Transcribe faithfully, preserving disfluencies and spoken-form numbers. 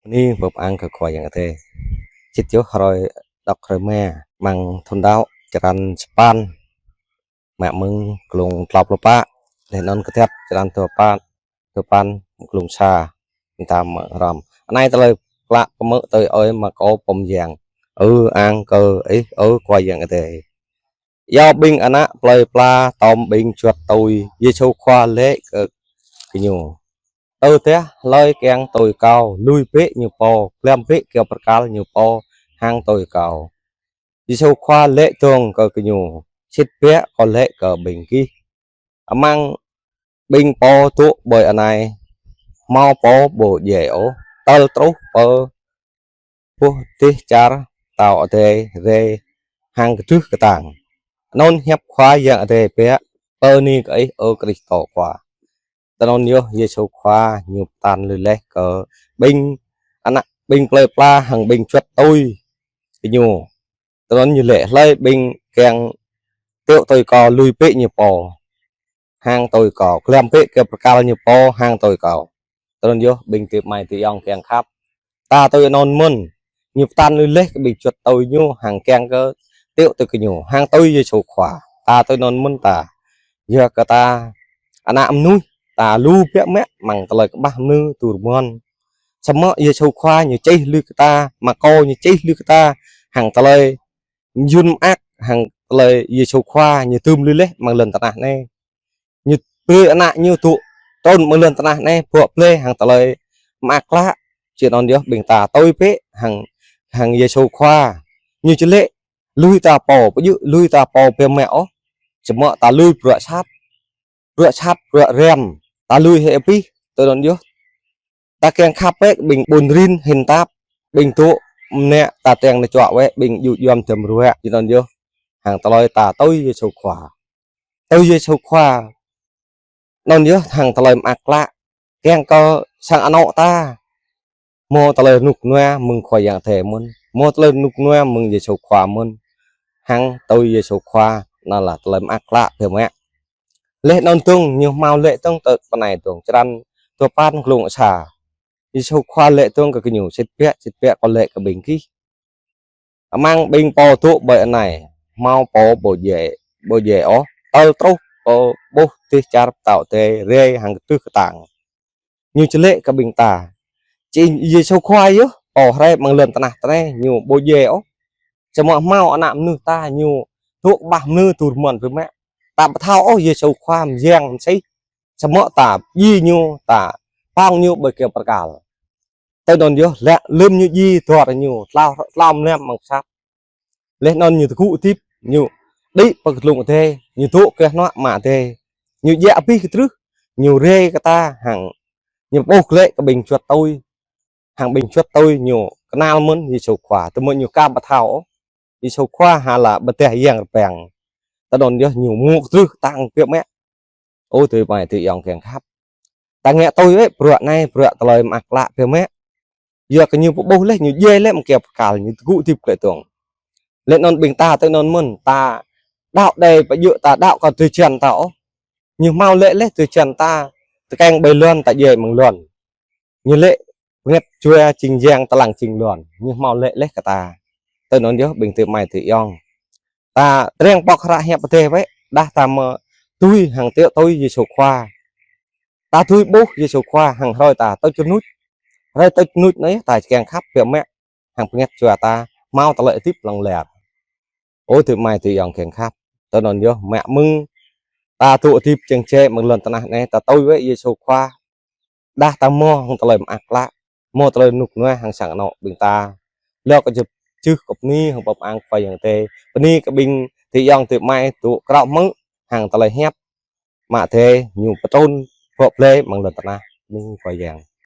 Bơni pơpŭ ang kơ Khua Yang Adai. Čih yơh hrơi đŏk hrơi mă, amăng thun đăo črăn sapăn, mă mơ̆ng glông klâo pluh pă, laih anŭn Kơdrăp črăn dua păn, dua păn, glông sa, ƀing ta mă hrŏm. Anai tơlơi klă pơmơ̆ tui ơi mă kâo pơm yang. Ơ ang kơ Ih, ơ Khua Yang Adai. Yua ƀing ană plơi pla tơm ƀing čuăt tui, Yêsu Khua laĭ kơ gơñu: Tơdah hlơi kiăng tui Kâo, lui bĕ ñu pô, glăm bĕ kơyâo bơrkal ñu pô, hăng tui Kâo. Yêsu Khua laĭ dơ̆ng kơ gơñu: Sĭt biă Kâo laĭ kơ ƀing gih, amăng ƀing pô dŏ ƀơi anai, hmâo pô ƀu djai ôh, tơl truh pơ boh dêh čar Pơtao Adai rai hăng kơdrưh kơtang. Anŭn hiăp Khua Yang Adai biă. Bơni kơ Ih, ơ Krist Khua. Tui anŭn yơh Yêsu Khua ñu pơtă lui laih kơ ƀing ană, ƀing plơi pla hăng ƀing čuăt tui gơñu. Tui anŭn ñu laĭ: Hlơi ƀing kiăng tiŏ tui Kâo, lui bĕ ñu pô, hăng tui Kâo, glăm bĕ kơyâo bơrkal ñu pô, hăng tui Kâo. Tui anŭn yơh ƀing adơi amai adơi ayŏng kiăng khăp. Ta tui anŭn mơ̆n, ñu pơtă lui laih kơ ƀing čuăt tui ñu hăng kiăng kơ tiŏ tui gơñu, hăng tui Yêsu Khua. Ta tui anŭn mơ̆n ta. Yua kơ ta ană mơnuih, ta lu biă mă amăng tơlơi kơƀah mơnưh dur mơ̆n. Samơ̆ Yêsu Khua ñu čih lui kơ ta, mă kâo ñu čih lui kơ ta, hăng tơlơi yun mơak, hăng tơlơi Yêsu Khua ñu tơm lui laih amăng lŏn tơnah anai. Ñu brơi ană ñu dŏ trŭn amăng lŏn tơnah anai, bŏ blơi hăng tơlơi mơak klă. Či anŭn yơh ƀing ta tui bĕ hăng, hăng Yêsu Khua. Ñu či laĭ: Lui ta pô, ƀu djơ̆ lui ta pô biă mă ôh. Samơ̆ ta lui bruă sat, bruă sat, bruă răm, ta lui hĭ abih. Tui anŭn yơh ta kiăng khăp bĕ ƀing ƀun rin hin tap, ƀing dŏ mơnă ta teng nao čuă wĕ, ƀing djŭ djuăm dăm ruă. Či anŭn yơh hăng tơlơi ta tui Yêsu Khua. Tui Yêsu Khua. Anŭn yơh hăng tơlơi mơak klă. Kiăng kơ sang anŏ ta hmâo tơlơi rơnŭk rơnua mơ̆ng Khua Yang Adai mơ̆n, hmâo tơlơi rơnŭk rơnua mơ̆ng Yêsu Khua mơ̆n, hăng tui Yêsu Khua, anŭn lah tơlơi mơak klă biă mă. Laih anŭn dơ̆ng ñu hmâo laĭ dơ̆ng tơ pơ anai dơ̆ng, črăn dua păn glông sa. Yêsu Khua laĭ dơ̆ng kơ gơñu: Sĭt biă, sĭt biă Kâo laĭ kơ ƀing gih, amăng ƀing pô dŏ ƀơi anai, hmâo pô ƀu djai, ƀu djai ôh, tơl truh pơ boh dêh čar Pơtao Adai rai hăng kơdrưh kơtang. Ñu či laĭ kơ ƀing ta. Či Yêsu Khua yơh pô rai amăng lŏn tơnah anai, ñu ƀu djai ôh. Samơ̆ hmâo ană mơnuih ta ñu dŏ kơƀah mơnưh dur mơ̆n biă mă. Ta ƀu thâo ôh Yêsu Khua mơyang mơsêh. Samơ̆ ta djai ñu, ta pŏng ñu ƀơi kơyâo bơrkal. Tui anŭn yơh, lĕ lơ̆m ñu djai dor ñu, tlao, tlao mlam amăng pơsat. Laih anŭn ñu tơgŭ hơdip, ñu đĭ pơ kơtlung adai, ñu dŏ kơ hnuă Ama Adai. Ñu djă abih kơdrưh, ñu rai kơ ta hăng ñu pơƀuh glaĭ kơ ƀing čuăt tui. Hăng ƀing čuăt tui ñu kơnăl mơ̆n Yêsu Khua, tơma ñu ka ƀu thâo ôh Yêsu Khua hă lah pơdah yang rơbang. Tui anŭn yơh ñu mŭk kơdrưh kơtang biă mă. Ơ adơi amai adơi ayŏng kiăng khăp. Ta ngă tui wĕ bruă anai, bruă tơlơi mơak klă biă mă. Yua kơ ñu pơƀuh laih, ñu djai laih amăng kơyâo bơrkal, ñu tơgŭ hơdip glaĭ dơ̆ng. Laih anŭn ƀing ta tui anŭn mơ̆n, ta đaŏ đơi ƀu djơ̆ ta đaŏ kơ drơi jăn ta ôh. Ñu hmâo laĭ laih drơi jăn ta, tơkeng ƀơi lŏn ta djai amăng lŏn. Ñu laĭ bơngăt jua jing yang tơlang jing lŏn. Ñu hmâo laĭ laih kơ ta. Tui anŭn yơh ƀing adơi amai adơi ayŏng. Ta triăng pŏk hră hiăp Adai wĕ, dah ta mă tui hăng tiŏ tui Yêsu Khua. Ta tui ƀuh Yêsu Khua hăng hrơi ta tuč rơnuč. Hrơi tuč rơnuč anai ta či kiăng khăp biă mă. Hăng bơngăt jua ta hmâo tơlơi hơdip hlŏng lar. Ơ adơi amai adơi ayŏng kiăng khăp. Tui anŭn yơh mă mơ̆ng ta dŏ hơdip jing jai amăng lŏn tơnah anai, ta tui wĕ Yêsu Khua. Dah ta hmâo hăng tơlơi mơak klă, hmâo tơlơi rơnŭk rơnua hăng sang anŏ ƀing ta. Lơ kơ jơ̆p jưh kơ bơni hăng pơpŭ ang Khua Yang Adai. Bơni kơ ƀing adơi ayŏng adơi amai dŏ krao hmư̆ hăng tơlơi hiăp Ama Adai ñu pơtrŭn bŏ blơi amăng lŏn tơnah. Bơni Khua Yang.